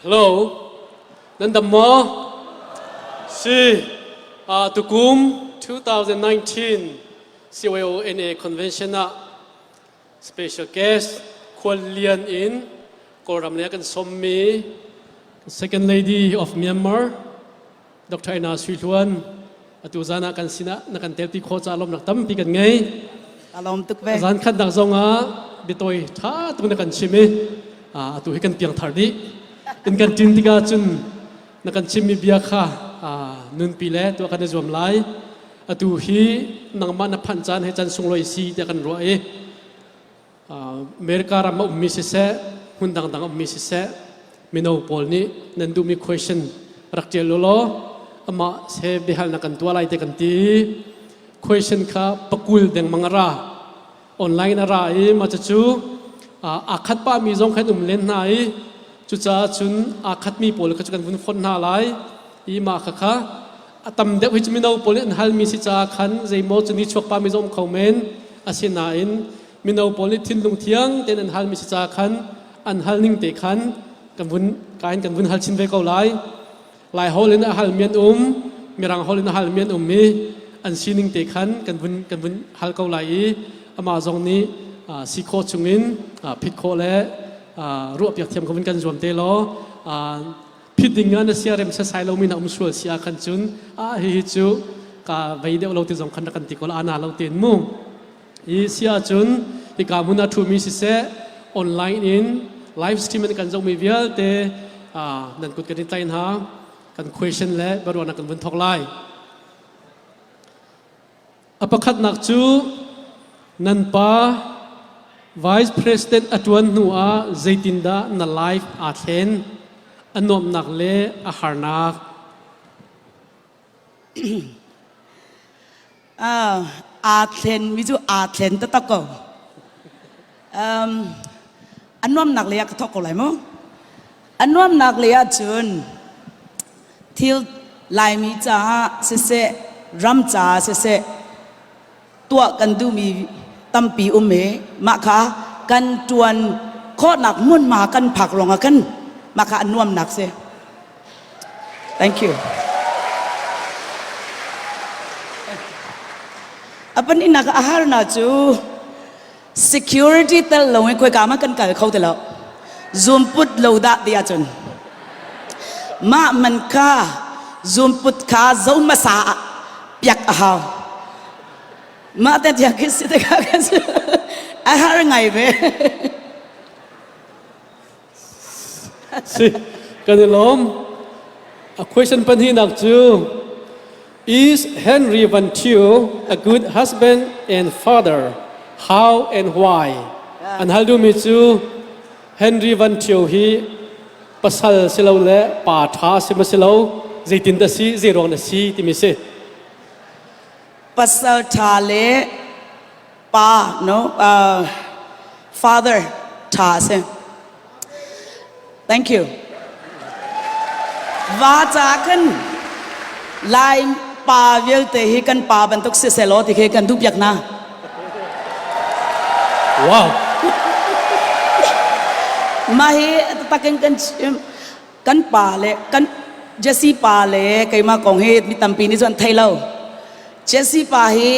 Hello, nan dam maw? Si, tukum 2019 CYONA Convention ah special guest khual lian in Kawlram le kan sawmmi Second Lady of Myanmar Dr. Ina Sui Hluan atu zan ah kan sinah na kan telpi khawh caah lawmnak tampi kan ngei. Ka lawm tuk ve. Zan khat nak zong ah biatawi tha tuk na kan chim i atu hi kan piang thar dih. In kan tin tikah cun na kan chimmi bia kha nunpi le tuah kan i zuam lai. Atu hi nangmah na phanh caan he caan sunglawi si tiah kan ruah i America ram a ummi siseh, hmun dangdang a ummi siseh, mino pawl nih nan duhmi question rak ṭial u law amah he biahalnak kan tuah lai te kan ti. Question kha pakul dengmang a ra. Online a ra i mah cucu aa khat pahmi zong khan um len hna i cucaah cun aa khatmi pawl kha cu kan vun fonh hna lai i mah khakha a tam deuh hi cu mino pawl nih an halmi si caah khan zeimaw cu ni chuak pahmi zong um kho men. Asinain mino pawl nih thinlung thiang tein an halmi si caah khan an hal ning te khan kan vun kain kan vun hal chin ve ko lai. Lai holh in a halmi an um, Mirang holh in a halmi an um i an sining te khan kan vun hal ko lai i amah zong nih si khawh chungin phit khawh le ruahpiak thiam ko vun kan zuam te law phit ding ah na siarem sasai lomi na um sual si ah khan cun a hihi cu ka vei deuh lo ti zong khan rak kan ti ko la ana lo ten mu i si ahcun hika hmun ah ṭhumi siseh, online in live stream in kan zohmi vialte nan kut kan i tlai hna. Kan question le biaruahnak kan vun thawk lai. A pakhatnak cu nan pa Vice President a ṭuan hnu ah zeitindah na life aa thlen, a nuamhnak le a harnak? Aa thlen mi cu aa thlen taktak ko. A nuamnak lei ah ka thawk ko lai mu. A nuamnak lei ah cun thil Laimi caah siseh, ram caah siseh, tuah kan duhmi tampi um i mah kha kan ṭuan khawhnak hmunhma kan phak ruangah khan mah kha a nuamnak si. Thank you. A pahnihnak a harnak cu security tel lo in khoika ma kan kal kho ti lo. Zumput lo dah ti ahcun mah man kha zumput kha zo hmasa ah piak a hau. Mah te tiang khi si te kha kan si. A har ngai ve. Si, kan i lawm. A question pahnihnak cu Is Henry Van Thio a good husband and father? How and why? An hal duhmi cu Henry Van Thio hi pasal si lo le pa ṭha si ma si lo, zeitin dah si, zeiruang dah si timi si. Pasal ṭha le pa, no, father ṭha a si. Thank you. Va ca kan Lai pa vialte hi kan pa bantuk si selaw ti khi kan duh piak hna. Wow. Mah hi takin kan chim kan pa le kan Jesse pa le keimah kong hi mi tampi nih cun thei lo. Jesse pa hi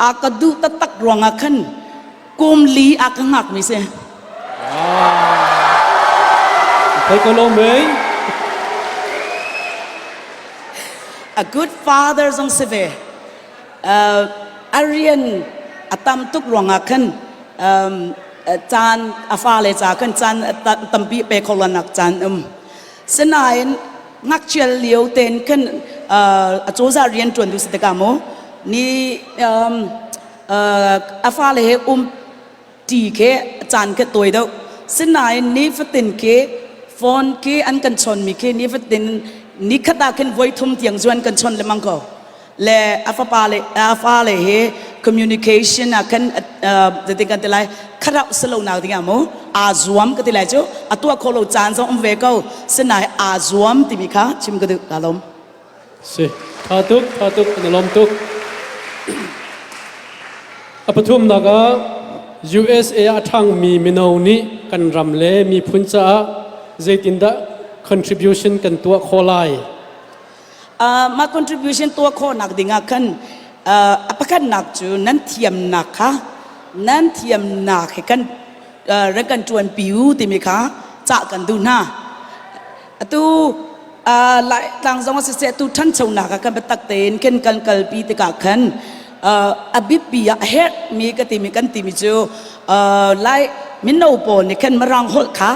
a ka duh taktak ruangah khan kum li a ka ngak mi si. Thei ko lo mei. A good father zong si ve. A rian a tam tuk ruangah khan caan a fale ca khan caan tampi pe kho lo nak caan um. Sinain ngakchia lio ten khan a cozah rian ṭuan tu si tikah mu ni a fale he um ṭi khi caan khi tawi deuh. Sinain nifatin khi phone khi an kan chawnmi khi nifatin nikhat ah khin voi thum tiang cu an kan chawnh lengmang ko. Le a fapa le a fale he communication ah khan zeitin kan ti lai, kharauh si lo nak ding ah mu aa zuam ka ti lai cu. A tuah khawh lo caan zong um ve ko, sinain aa zuam timi kha chim ka duh. Ka lawm. Si, tha tuk, tha tuk, na lawm tuk. A pathumnak ah USA a ṭhangmi mino nih kan ram le miphun caah zeitindah contribution kan tuah khawh lai? Mah contribution tuah khawhnak dingah khan a pakhatnak cu nan thiamnak kha nan thiamnak he kan rak kan ṭuanpi u timi kha cah kan duh hna. Atu Laitlang zong siseh tu ṭhanchonak ah kan biatak tein kan kan kalpi tikah khan a biapi ah a herhmi ka timi kan timi cu Lai mino pawl nih khan Mirang holh kha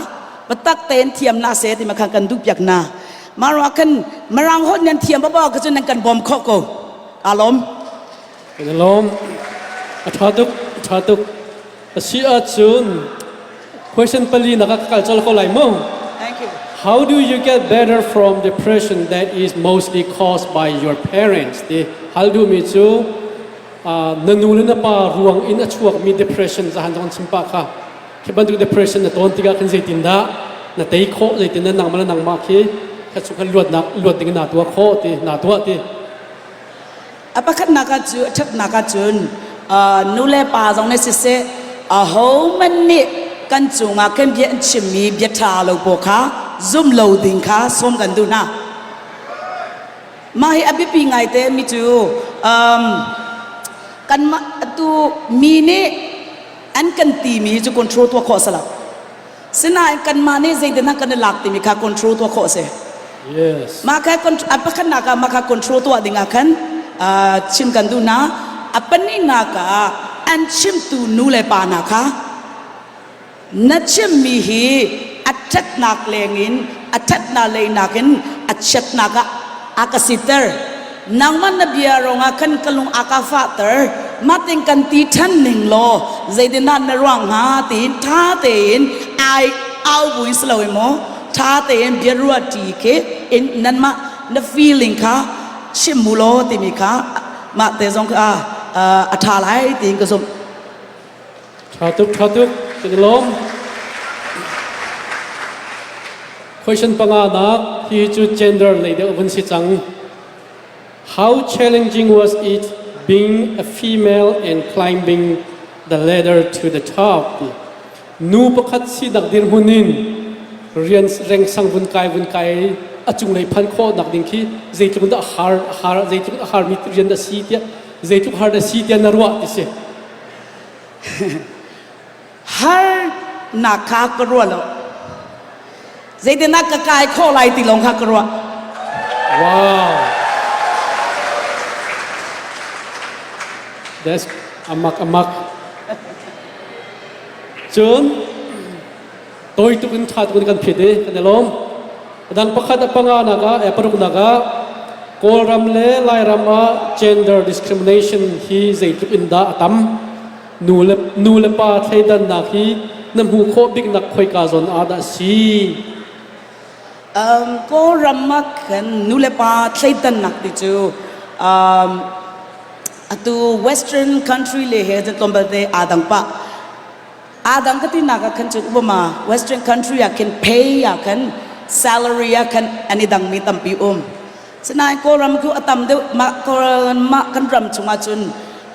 biatak tein thiam hna seh timi kha kan duh piak hna. Mah ruangah khan Mirang holh nan thiam baba ka cu nan kan bawm khawh ko. Aa lawm. Kan i lawm. A ṭha tuk, a ṭha tuk. A si ahcun question pali nak ah ka kal colh ko lai mu. Thank you. How do you get better from depression that is mostly caused by your parents? Ti hal duhmi cu na nu le na pa ruang in a chuakmi depression zahan zong chim pah kha. Khi bantuk depression na tawn tikah khan zeitindah na tei khawh, zeitindah nangmah le nangmah khi kha chung khan luatnak luat ding in naa tuah khawh ti naa tuah ti. A pakhatnak ah cu a ṭhatnak ah cun nu le pa zong nih siseh ahohmanh nih kan cungah kan bia an chimmi bia ṭha lo pawl kha zum lo ding kha sawm kan duh hna. Mah hi a biapi ngaite mi cu kanmah atu mi nih an kan timi cu control tuah khawh a si lo. Sinain kanmah nih zeitindah kan i lak timi kha control tuah khawh a si. Yes. Mah kha a pakhatnak ah mah kha control tuah ding ah khan chim kan duh hna. A pahnihnak ah an chimtu nu le pa hna kha na chimmi hi a ṭhatnak lengin a ṭhatnak lei nakin a chiatnak ah a ka siter. Nangmah na bia ruangah khan ka lung a ka fahter. Mahtin kan ti ṭhan ning law zeitindah na ruang hnga tiin ṭha tein ai au buin si lo maw ṭha tein bia ruah ṭi khi in nanmah na feeling kha chim mu law timi kha mah te zong kha a ṭha lai tiin ka zumh. Ṭha tuk, ṭha tuk. Kan i lawm. Question panga nak hi cu gender lei deuh vun si cang. How challenging was it being a female and climbing the ladder to the top? Nu pakhat si dak dirhmun in rian rengsang vun kai vun kai a cunglei phan khawh nak ding khi zeitluk dah har har zeitluk har mi rian dah si tiah zeitluk har dah si tiah na ruah ti si. Harnak kha ka ruah lo. Zeitindah ka kai khawh lai ti lawng kha ka ruah. Wow. That's amak amak. Cun toi tuk in tha tuk in kan phit i kan i lawm. Dang pakhat a panga nak ah eh paruk nak ah Kawlram le Lairam ah gender discrimination hi zeitluk in dah a tam? Nu le nu le pa thleidannak hi na hmuh khawh biknak khoika zawn ah dah si? Kawlram ah khan nu le pa thleidannak ti cu atu western country le he cun tlawmpal te aa dang pah. Aa dang ka tinak ah khan cun upama western country ah khin pay ah khan salary ah khan an i dangmi tampi um. Sinain Kawlram cu a tam deuh mah mah kan ram chungah cun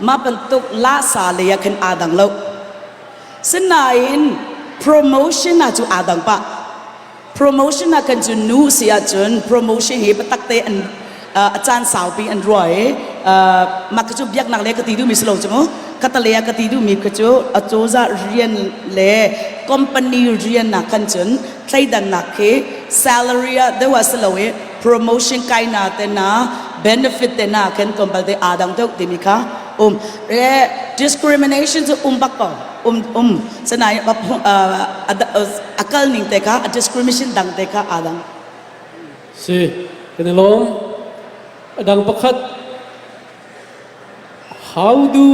mah bantuk lahsa lei ah khin aa dang lo. Sinain promotion ah cu aa dang pah. Promotion ah kan cu nu si ahcun promotion hi biatak te an a caan saupi an ruah i mah cu biaknak le ka ti duhmi si lo cu mu katale ah ka ti duhmi kha cu a cozah rian le company rian ah khan cun thleidannak khi salary ah deuh ah si lo i promotion kai na te na benefit te na khan tlawmpal te aa dang deuh timi kha um le discrimination cu um bak ko um um sanain a kal ning te kha a discrimination dang te kha aa dang si kan i lawm a dang pakhat how do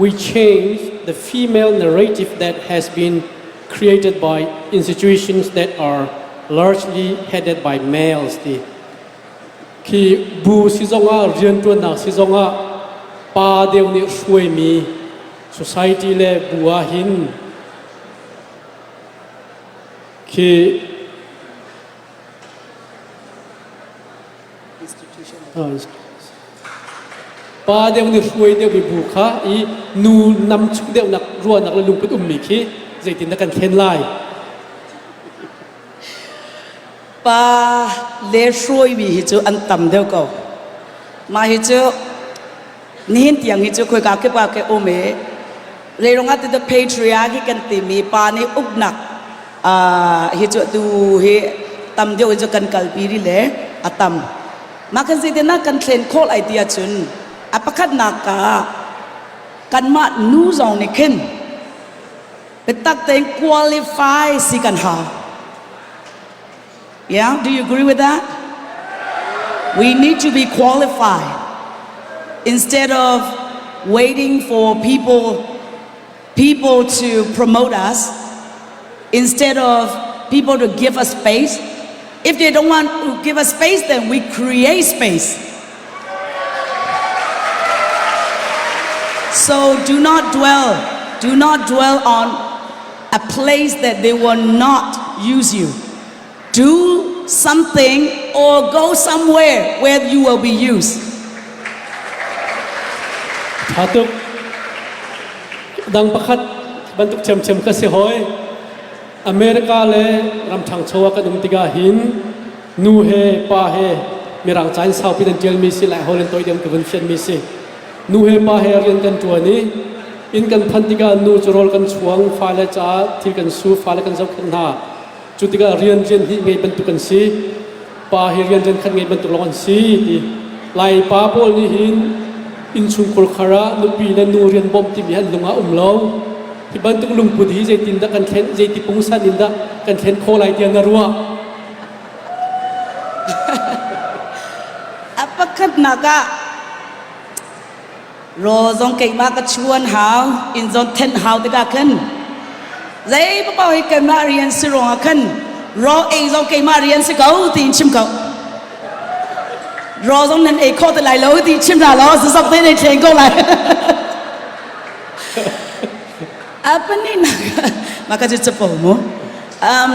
we change the female narrative that has been created by institutions that are largely headed by males ti khi bu si zongah riantuannak si zongah pa deuh nih hruaimi society le bu ah hin khi pa deuh nih hruai deuh mi bu kha i nu nam chuk deuhnak ruahnak le lungput ummi khi zeitin dah kan thlen lai? Pa le hruaimi hi cu an tam deuh ko. Mah hi cu nihin tiang hi cu khoika kip ah ke um i leirung ah ti patriarchy kan timi pa nih uknak hi cu tu hi tam deuh in cu kan kalpi ri le a tam. Mah kan zeitin ah kan thlen khawh lai ti ahcun a pakhatnak ah kanmah nu zong nih khin biatak tein qualify si kan hau. Yeah, do you agree with that? We need to be qualified instead of waiting for people people to promote us instead of people to give us space. If they don't want to give us space, then we create space. So do not dwell, do not dwell on a place that they will not use you. Do something or go somewhere where you will be used. Tha tuk. Dang pakhat bantuk ṭhiamṭhiam ka si hoi. America le ram ṭhangcho ah kan um tikah hin nu he pa he mirang ca in saupi nan ṭialmi si lai hol in toi deuh ka vun fianmi si. Nu he pa he rian kan ṭuan i inn kan phanh tikah nu cu rawl kan chuang, fale caah thil kan su, fale kan zohkhenh hna. Cu tikah rian rian hnih ngei bantuk an si. Pa hi rian rian khat ngei bantuk lawng an si ti. Lai pa pawl nih hin innchungkhur khar ah nupi le nu rian bawmh timi an lung ah um lo. Hi bantuk lungput hi zeitindah kan thlen, zeiti pungsan in dah kan thlen khawh lai tiah na ruah? A pakhatnak ah raw zong keimah ka chuan hau inn zong thenh hau tikah khan zei paoh hi keimah rian si ruangah khan raw ei zong keimah rian si ko tiin chim ko raw zong nan ei khawh ti lai lo ti chim hna law zazok te nei thleng ko lai apa ni nak maka cu capo mu um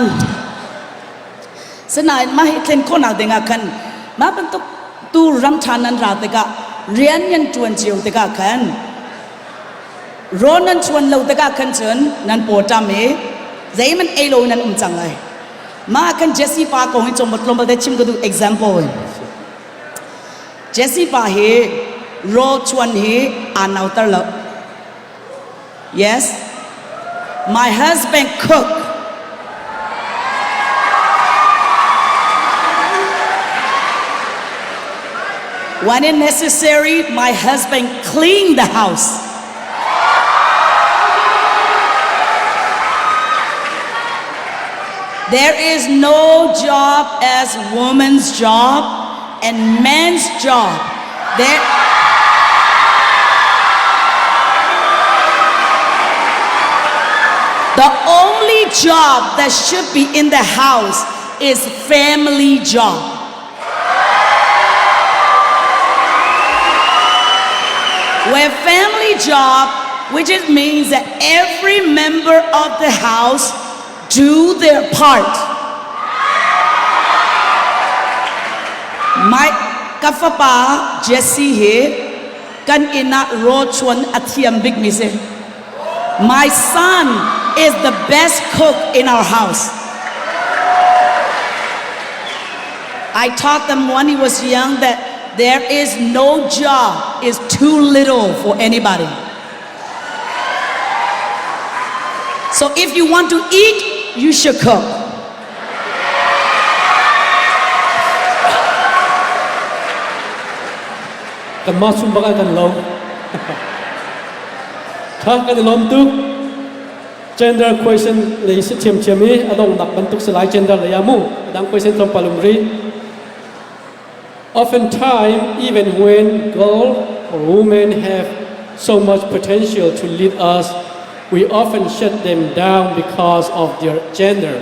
Sinain mah hi thlen khawhnak dingah khan mah bantuk tu ram ṭha nan ra tikah rian nan ṭuan cio tikah khan rawl nan chuan lo tikah khan cun nan paw ṭam i zeihmanh ei lo in nan um cang lai. Mah khan Jesse pa kong hi tlawmpal tlawmpal te chim ka duh example in. Jesse pa hi rawl chuan hi aa nauter lo. Yes. My husband cook. When it necessary, my husband clean the house. There is no job as woman's job and man's job. There, the only job that should be in the house is family job. Where family job, which it means that every member of the house do their part. My ka fapa Jesse hi kan inn ah rawchuan a thiam bikmi si. My son is the best cook in our house. I taught them when he was young that there is no job is too little for anybody. So if you want to eat, you should cook. Kanmah chung bak ah kan lo. Tha kan i lawm tuk. Gender question lei si thiamthiam i a donghnak bantuk si lai gender lei ah mu. A dang question tlawmpal um rih. Oftentimes, even when girls or women have so much potential to lead us, we often shut them down because of their gender.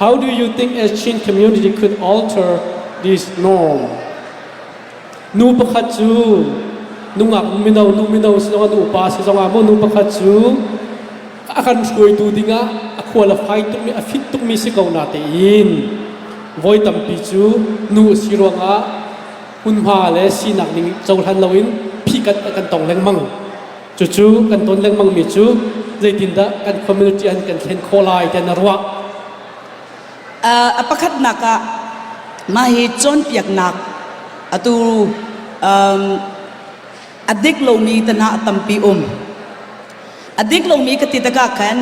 How do you think as Chin community could alter this norm? Nu pakhat cu nungak mino nu mino si zongah nu upa si zongah maw nu pakhat cu a kan hruaitu dingah a qualify tukmi a fit tukmi si ko na tein voi tampi cu nu a si ruangah hmunhma le sinak ning cohlan loin phikat kan tong lengmang. Cucu kan ton lengmangmi cu zeitindah kan community an kan thlen khawh lai tiah na ruah? A pakhatnak ah mah hi cawnpiaknak atu um, a dik lomi te hna a tampi um. A dik lomi ka ti tikah khan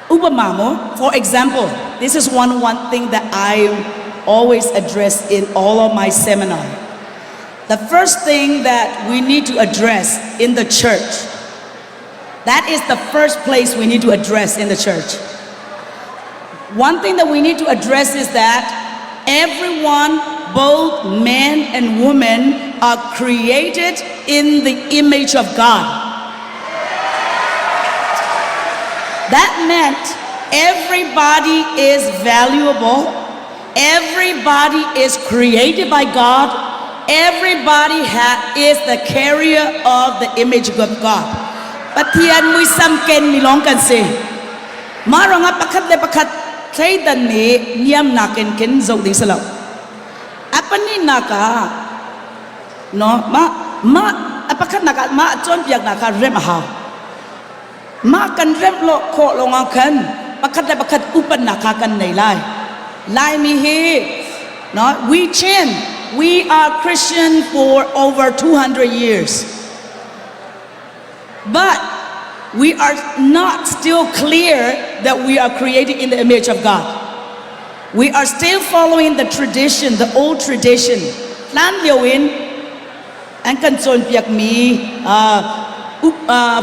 upama mu, for example, this is one thing that I always address in all of my seminar. The first thing that we need to address in the church, that is the first place we need to address in the church. One thing that we need to address is that everyone, both men and women, are created in the image of God. That meant everybody is valuable, everybody is created by God, everybody is the carrier of the image of God. Pathian muisam ken mi lawng kan si. Mah ruangah pakhat le pakhat thleidan nih niamnak in kin zoh ding si lo. A pahnihnak ah no mah mah a pakhatnak ah mah cawnpiaknak kha remh a hau. Mah kan remh lo khawh lawngah khan pakhat le pakhat upatnak kha kan nei lai. Laimi hi no we Chin we are Christian for over 200 years. But we are not still clear that we are created in the image of God. We are still following the tradition, the old tradition. Hlan lio in an kan cawnpiakmi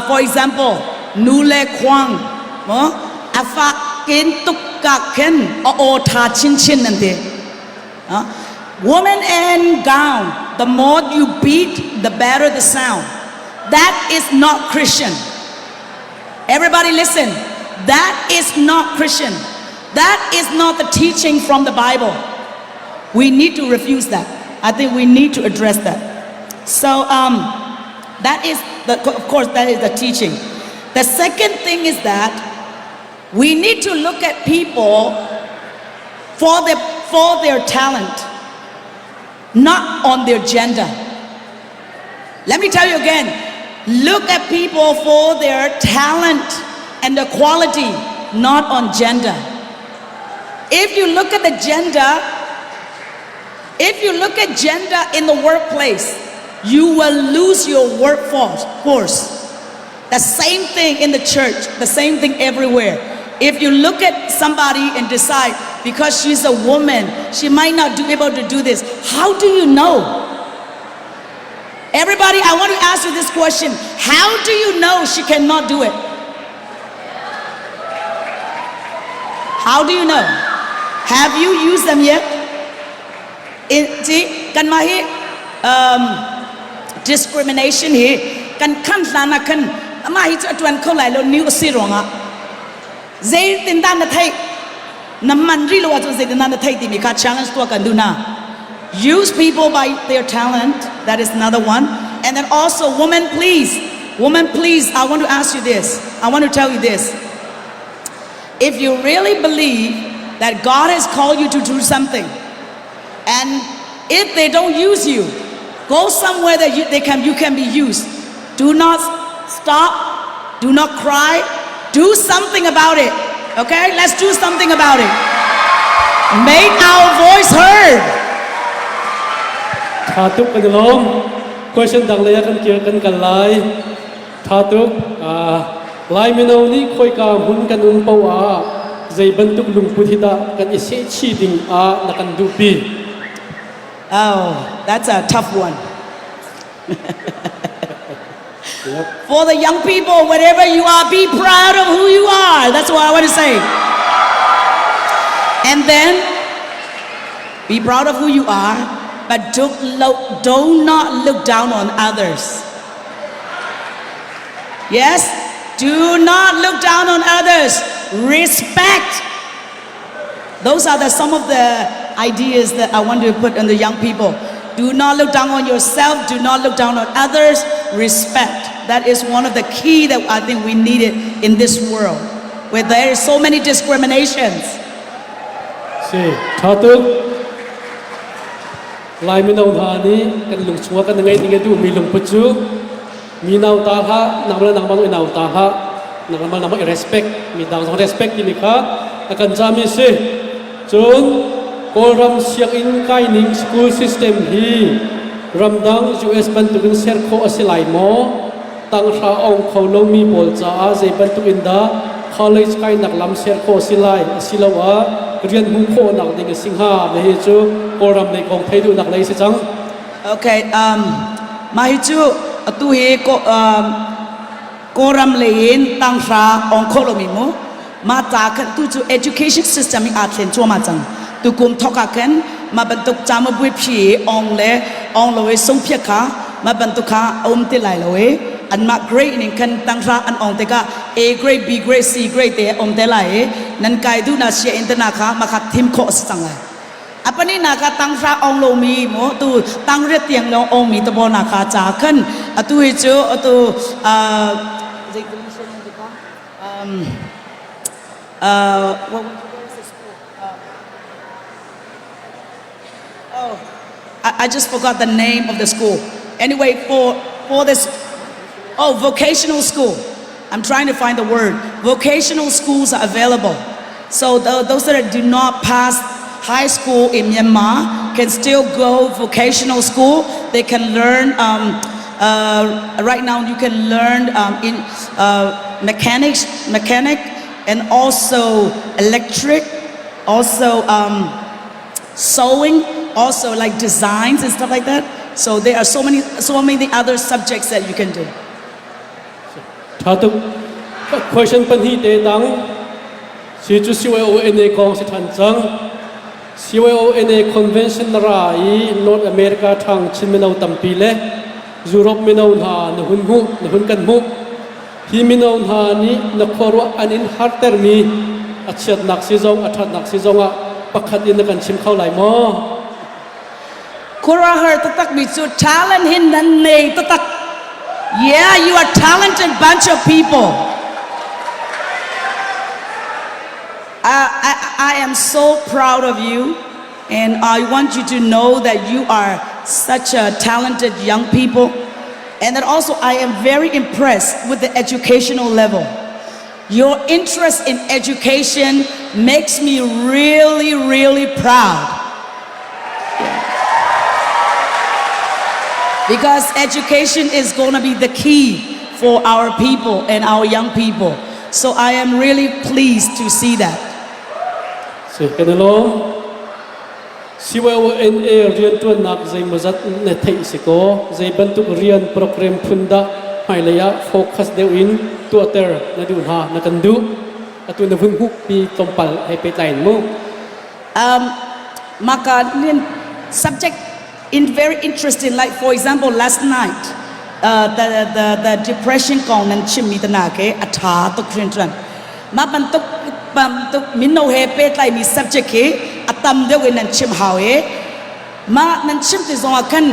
for example nu le khuang mo a fak kin tuk kak khin a aw tha chinchin nan ti. Woman and gown, the more you beat, the better the sound. That is not Christian. Everybody listen. That is not Christian. That is not the teaching from the Bible. We need to refuse that. I think we need to address that. So that is, the, of course, that is the teaching. The second thing is that we need to look at people for their talent, not on their gender. Let me tell you again look at people for their talent and the quality, not on gender. If you look at the gender, if you look at gender in the workplace, you will lose your workforce. Force. The same thing in the church, the same thing everywhere. If you look at somebody and decide because she's a woman, she might not be able to do this, how do you know? Everybody, I want to ask you this question. How do you know she cannot do it? How do you know? Have you used them yet? In, see, kan mah hi discrimination hi kan khan hlan ah khan amah hi cu a tuan kho lai lo ni si ruangah zeitindah na theih na man rih lo ahcun zeitindah na theih timi kha challenge tuah kan duh hna. Use people by their talent, that is another one. And then also, women, please, women, please, I want to ask you this. I want to tell you this. If you really believe that God has called you to do something, and if they don't use you, go somewhere that you can be used. Do not stop. Do not cry. Do something about it. Okay? Let's do something about it. Make our voice heard. Tha tuk kan i lawm. Question dang lei ah kan kir kan kal lai. Tha tuk. Lai mino nih khoika hmun kan um paoh ah zei bantuk lungput hi dah kan i sehchih ding ah na kan duhpi? Oh, that's a tough one. For the young people, wherever you are, be proud of who you are. That's what I want to say. And then, be proud of who you are, but do not look down on others. Yes, do not look down on others. Respect. Those are some of the ideas that I want to put on the young people. Do not look down on yourself. Do not look down on others. Respect. That is one of the key that I think we needed in this world where there is so many discriminations. Si, tha tuk. Lai mino hna nih kan lung chungah kan ngeih ding a duhmi lungput cu mi nauta hlah, nang le nangmah i nauta hlah. Nangmah nangmah i respect mi dang zong respect timi kha a kan cami si. Cun Kawlram sianginn kaining school system hi ramdang US bantukin ser khawh a si lai maw? Tanghra ong kho lomi pawl caah zei bantuk in dah college kainak lam ser khawh a si lai asiloah rian hmuh khawhnak ding a si hnga? Hihi cu Kawlram lei kong thei duhnak lei si cang. Okay, mah hi cu atu hi Kawlram lei in tanghra ong kho lomi mu mah ca khan tu cu education system hi aa thlen cuahmah cang. Tukum thawk ah khan mah bantuk camubuai phi ong le ong lo i sungphiak kha mah bantuk kha a um ti lai lo i anmah grade ning khan tanghra an ong tikah A grade, B grade, C grade te um te lai i nan kai duh na sia in te na kha mah kha thim khawh a si cang lai. A pahnihnak ah tanghra ong lomi mu tu tangriat tiang lawng ongmi tabaw kha ca khan atu hi cu atu um, what was the school? Oh, I just forgot the name of the school. Anyway, for this, oh, vocational school. I'm trying to find the word. Vocational schools are available. So those that do not pass high school in Myanmar can still go vocational school. They can learn, right now you can learn in mechanics, mechanic, and also electric, also sewing, also like designs and stuff like that. So there are so many, so many other subjects that you can do. Ṭha tuk. Question pahnih te dang. Si cu CYONA kong si ṭhan cang. CYONA convention na ra i North America ṭhang Chin mino tampi le Europe mino hna na hun hmuh, na hun kan hmuh. Hi mino hna nih na khuaruah an in hartermi a chiatnak si zong a ṭhatnak si zong ah pakhat in na kan chim kho lai maw? Khuaruahhar taktakmi cu talent hin nan nei taktak. Yeah, you are talented bunch of people. I am so proud of you and I want you to know that you are such a talented young people. And then also I am very impressed with the educational level. Your interest in education makes me really, really proud. Because education is going to be the key for our people and our young people. So I am really pleased to see that. Si kan lawm. CYONA riantuannak zeimawzat na theih si kaw zei bantuk rian program phun dah hmailei ah focus deuh in tuahter na duh hna na kan duh atu na vun hmuhmi tlawmpal he pehtlai in mu. Maka subject in very interesting like for example last night the depression kong nan chimmi te na ke a tha tuk hrinhran ma bantuk bantuk mino he pehtlaimi subject hi a tam deuh in nan chim hau i ma nan chim ti zong ah khan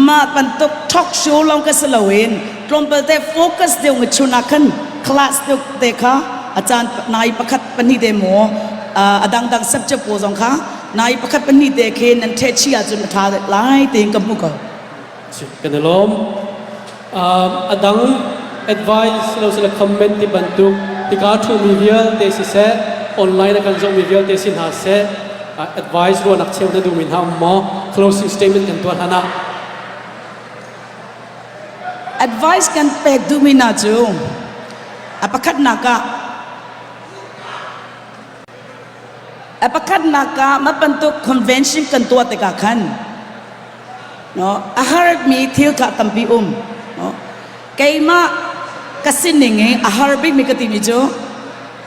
ma bantuk talk show lawng ka si loin tlawmpal te focus deuh ngi chun ah khan class deuh te kha a caan nai pakhat pahnih te maw a dangdang subject pawl zong kha nai pakhat pahnih te khi nan ṭheh chih ahcun a ṭha lai tiin ka hmu ko. Kan i lawm. A dang advice lo sila comment ti bantuk tika ṭhumi vialte siseh online a kan zohmi vialte si hna seh advice ruahnak cheu na duhmi hna um maw closing statement kan tuah hlan ah Advice kan pek duhmi hna cu a pakhatnak ah a pakhatnak ah mah bantuk convention kan tuah tikah khan no a harmi thil kha tampi um no keimah ka sining i a har bikmi ka timi cu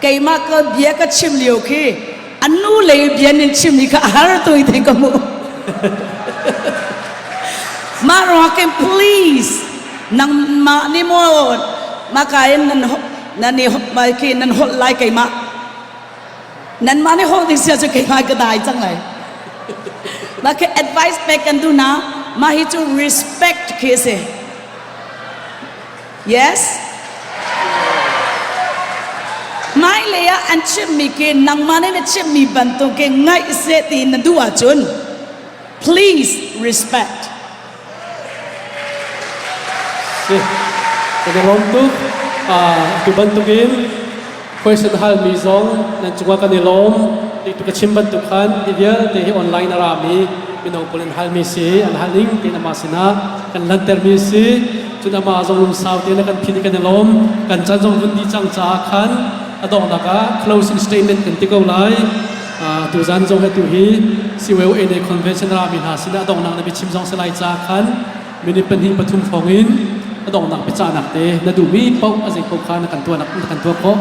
keimah ka bia ka chim lio khi an nu lei bia nin chim mi kha a har tu i ka hmuh mah ruang ken please nangmah ni maw maka in nan nan i mai khi nan holh lai keimah nanmah nih holh ding sia cu keimah ka dai cang lai mah khi advice pek kan duh na mah hi cu respect khi a si yes hmailei ah an chimmi khi nangmah nih na chimmi bantuk khi ngaih seh ti na duh ahcun please respect Si, kan i lawm tuk. Tu bantukin question halmi zong nan cungah kan i lawm. Tu ka chim bantuk khan hi vialte hi online a rami mino pawl an halmi si an hal ning tein amah sinah kan lantermi si. Cun amah zong lungsau tein a kan phin i kan i lawm. Kan caan zong vun dih cang caah khan a donghnak ah closing statement kan ti ko lai. Tuzan zong he tu hi CYONA convention rami hna sinah a donghnak na biachim zong si lai caah khan minute pahnih pathum hrawng in a donghnak biacahnak te na duhmi paoh a zei paoh kha na kan tuah na kan tuah khawh.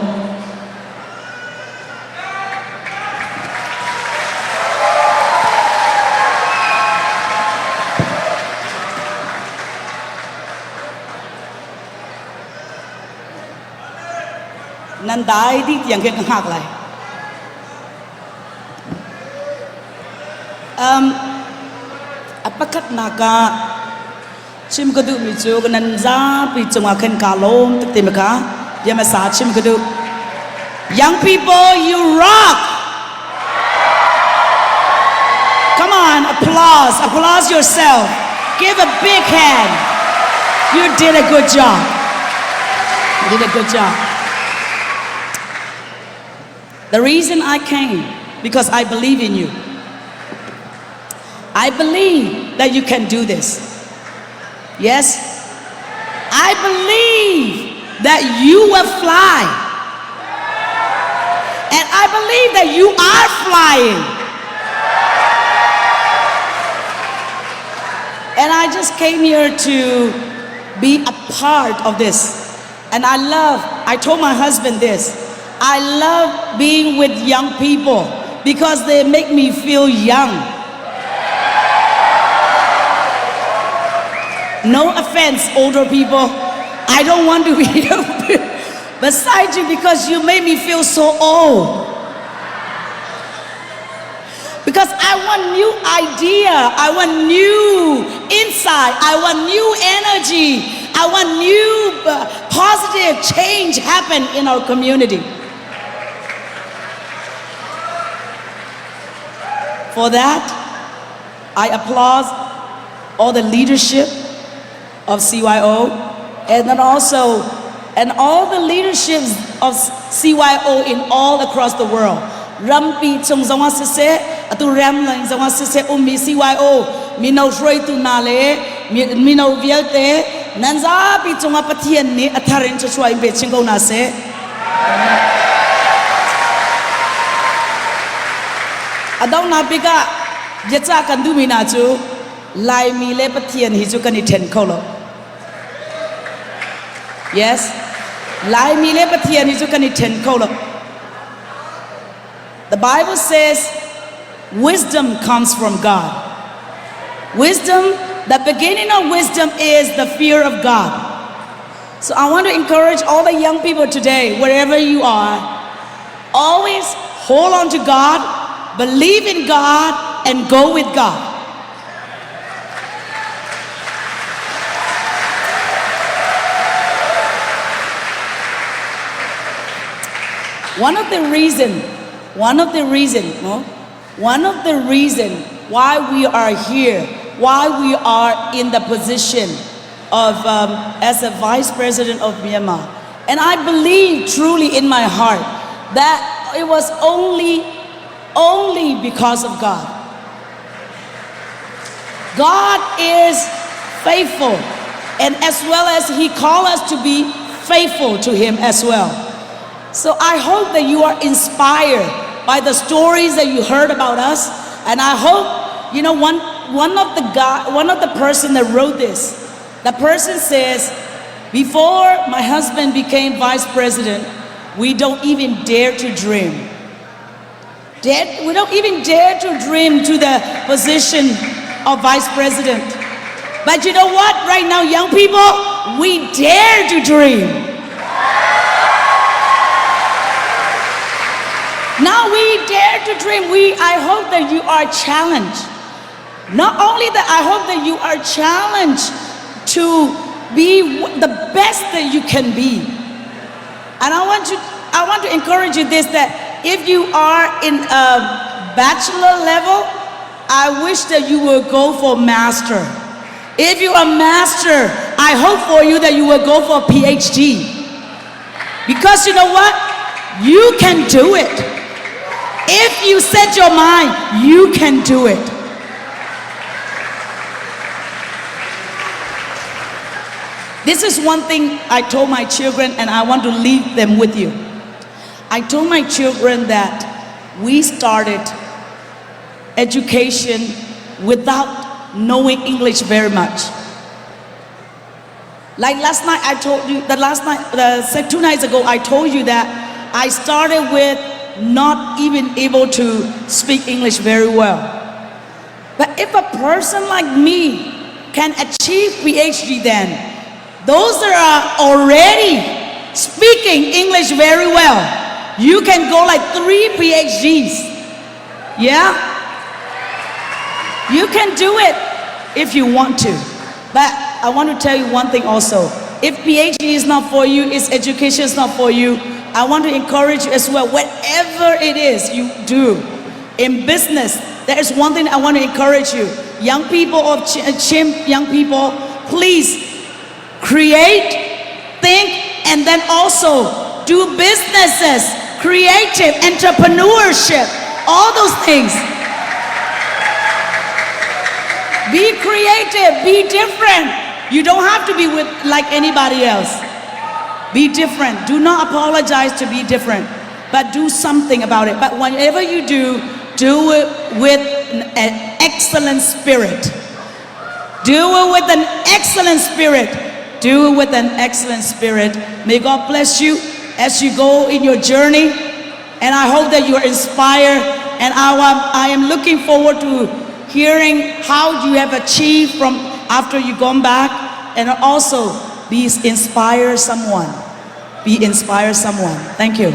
Nan dai dih tiang khi ka hngak lai. Um, a pakhatnak ah chim ka duhmi cu nan zapi cungah khan kaa lawm tuk ti kha bia hmasa chim ka duh. Young people, you rock! Come on, applause, applause yourself. Give a big hand. You did a good job. You did a good job. The reason I came, because I believe in you. I believe that you can do this. Yes? I believe that you will fly. And I believe that you are flying. And I just came here to be a part of this. And I love, I told my husband this, I love being with young people because they make me feel young. No offense, older people. I don't want to be beside you because you made me feel so old. Because I want new idea, I want new insight, I want new energy, I want new positive change happen in our community. For that, I applaud all the leadership of CYO and then also and all the leaderships of CYO in all across the world. Rampi chung zong ah siseh, atu ram leng zong ah siseh ummi CYO mino hruaitu hna le mino vialte nan zapi cungah Pathian nih a thar in thluachuah in pe chin ko hna seh. A donghnak bik ah biacah kan duhmi hna cu Laimi le Pathian hi cu kan i ṭhen kho lo. Yes. Laimi le Pathian hi cu kan i ṭhen kho lo. The Bible says wisdom comes from God. Wisdom, the beginning of wisdom is the fear of God. So I want to encourage all the young people today, wherever you are, always hold on to God, believe in God, and go with God. One of the reason, one of the reason, no? One of the reason why we are here, why we are in the position of as a vice president of Myanmar, and I believe truly in my heart that it was only, only because of God. God is faithful, and as well as He called us to be faithful to Him as well. So I hope that you are inspired by the stories that you heard about us, and I hope you know one one of the guy one of the person that wrote this. The person says, before my husband became vice president, we don't even dare to dream. Dare, we don't even dare to dream to the position of vice president. But you know what? Right now, young people, we dare to dream. Now we dare to dream. We, I hope that you are challenged. Not only that, I hope that you are challenged to be the best that you can be. And I want you, I want to encourage you this that if you are in a bachelor level, I wish that you will go for master. If you are master, I hope for you that you will go for PhD. Because you know what? You can do it. If you set your mind, you can do it. This is one thing I told my children, and I want to leave them with you. I told my children that we started education without knowing English very much. Like last night, I told you, the last night, the two nights ago, I told you that I started with not even able to speak English very well. But if a person like me can achieve PhD then, those that are already speaking English very well, you can go like three PhDs. Yeah? You can do it if you want to. But I want to tell you one thing also. If PhD is not for you, if education is not for you, I want to encourage you as well. Whatever it is you do in business, there is one thing I want to encourage you. Young people of Chin, young people, please create, think, and then also do businesses, creative, entrepreneurship, all those things. Be creative, be different. You don't have to be with like anybody else. Be different. Do not apologize to be different, but do something about it. But whenever you do, do it with an excellent spirit. Do it with an excellent spirit. Do it with an excellent spirit. May God bless you as you go in your journey. And I hope that you are inspired. And I, I am looking forward to hearing how you have achieved from after you gone back. And also be inspire someone. Be inspire someone. Thank you.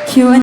Q.